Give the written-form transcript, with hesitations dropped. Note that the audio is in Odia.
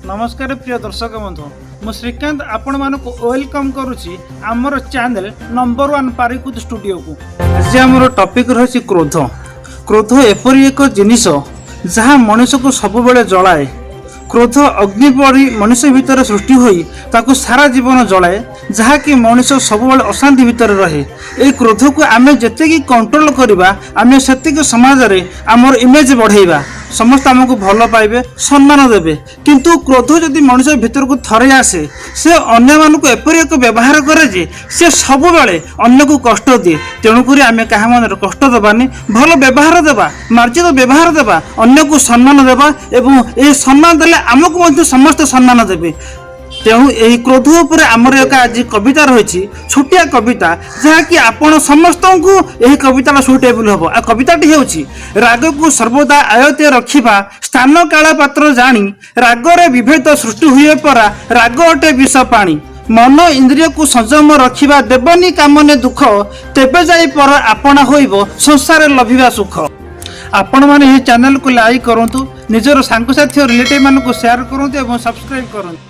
ନମସ୍କାର ପ୍ରିୟ ଦର୍ଶକ ବନ୍ଧୁ, ମୁଁ ଶ୍ରୀକାନ୍ତ ଆପଣମାନଙ୍କୁ welcome କରୁଛି ଆମର ଚ୍ୟାନେଲ ନମ୍ବର ୱାନ୍ ପାରିକୁଦ ଷ୍ଟୁଡ଼ିଓକୁ। ଆଜି ଆମର ଟପିକ୍ ରହିଛି କ୍ରୋଧ। କ୍ରୋଧ ଏପରି ଏକ ଜିନିଷ ଯାହା ମଣିଷକୁ ସବୁବେଳେ ଜଳାଏ। କ୍ରୋଧ ଅଗ୍ନି ପରି ମଣିଷ ଭିତରେ ସୃଷ୍ଟି ହୋଇ ତାକୁ ସାରା ଜୀବନ ଜଳାଏ, ଯାହାକି ମଣିଷ ସବୁବେଳେ ଅଶାନ୍ତି ଭିତରେ ରହେ। ଏହି କ୍ରୋଧକୁ ଆମେ ଯେତିକି କଣ୍ଟ୍ରୋଲ କରିବା, ଆମେ ସେତିକି ସମାଜରେ ଆମର ଇମେଜ ବଢ଼େଇବା। ସମସ୍ତେ ଆମକୁ ଭଲ ପାଇବେ, ସମ୍ମାନ ଦେବେ। କିନ୍ତୁ କ୍ରୋଧ ଯଦି ମଣିଷ ଭିତରକୁ ଥରେ ଆସେ, ସେ ଅନ୍ୟମାନଙ୍କୁ ଏପରି ଏକ ବ୍ୟବହାର କରେ ଯେ ସେ ସବୁବେଳେ ଅନ୍ୟକୁ କଷ୍ଟ ଦିଏ। ତେଣୁକରି ଆମେ କାହା ମନରେ କଷ୍ଟ ଦେବାନି, ଭଲ ବ୍ୟବହାର ଦେବା, ମାର୍ଜିତ ବ୍ୟବହାର ଦେବା, ଅନ୍ୟକୁ ସମ୍ମାନ ଦେବା ଏବଂ ଏହି ସମ୍ମାନ ଦେଲେ ଆମକୁ ମଧ୍ୟ ସମସ୍ତେ ସମ୍ମାନ ଦେବେ। ତେଣୁ ଏହି କ୍ରୋଧ ଉପରେ ଆମର ଏକ ଆଜି କବିତା ରହିଛି, ଛୋଟିଆ କବିତା, ଯାହାକି ଆପଣ ସମସ୍ତଙ୍କୁ ଏହି କବିତାଟା ସୁଇଟେବୁଲ୍ ହେବ। ଆଉ କବିତାଟି ହେଉଛି, ରାଗକୁ ସର୍ବଦା ଆୟତେ ରଖିବା, ସ୍ଥାନ କାଳ ପାତ୍ର ଜାଣି। ରାଗରେ ବିଭେଦ ସୃଷ୍ଟି ହୁଏ ପରା, ରାଗ ଅଟେ ବିଷ ପାଣି। ମନ ଇନ୍ଦ୍ରିୟକୁ ସଂଯମ ରଖିବା, ଦେବନି କାମନେ ଦୁଃଖ। ତେବେ ଯାଇ ପର ଆପଣା ହୋଇବ, ସଂସାରେ ଲଭିବା ସୁଖ। ଆପଣମାନେ ଏହି ଚ୍ୟାନେଲକୁ ଲାଇକ୍ କରନ୍ତୁ, ନିଜର ସାଙ୍ଗସାଥି ଓ ରିଲେଟିଭ୍ ମାନଙ୍କୁ ସେୟାର କରନ୍ତୁ ଏବଂ ସବସ୍କ୍ରାଇବ୍ କରନ୍ତୁ।